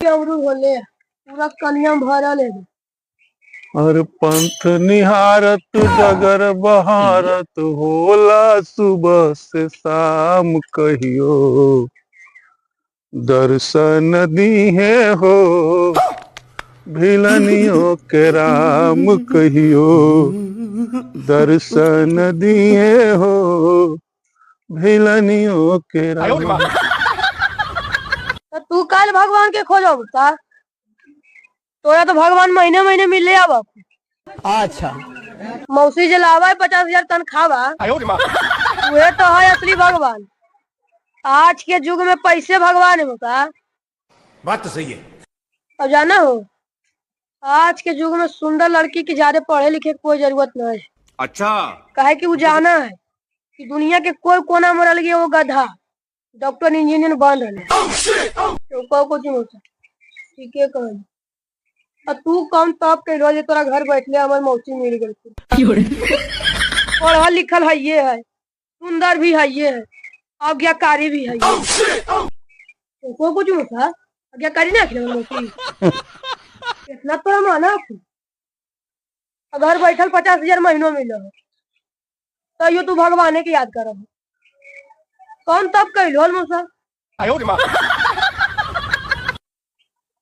अमरूद होले पूरा कनिया भरल है। और पंथ निहारत डगर बहारत होला सुबह से शाम कहियो दर्शन दीहे हो भिलनियों के राम कहियो दर्शन दिए हो भिलनियों के राम। तो तू काल भगवान के खोजब का? तोरा तो भगवान महीने महीने मिले आब। अच्छा मौसी जे लावा 50,000 तनख्वाह बा, उहे तो है असली भगवान। आज के युग में पैसे भगवान है का? बात तो सही है। अब जाना हो आज के युग में सुंदर लड़की की ज्यादा पढ़े लिखे के कोई जरूरत नहीं है। अच्छा काहे कि वो जाना है कि दुनिया के कोई कोना में रह गया वो गधा डॉक्टर इंजीनियर बन रहे तो को कुछ नहीं होता। ठीक है कह और तू कौन तब के रोज तोरा घर बैठले हमार मौसी मिल गई। पढ़ल लिखल है ये है, सुंदर भी है ये है, आज्ञाकारी भी है ये। तो को कुछ नहीं होता आज्ञाकारी ना आखिर मौसी इतना तोरा माना। घर बैठल 50,000 महीनों मिलो तो यो तू भगवाने के याद करो। कौन तब कहलो मौसा?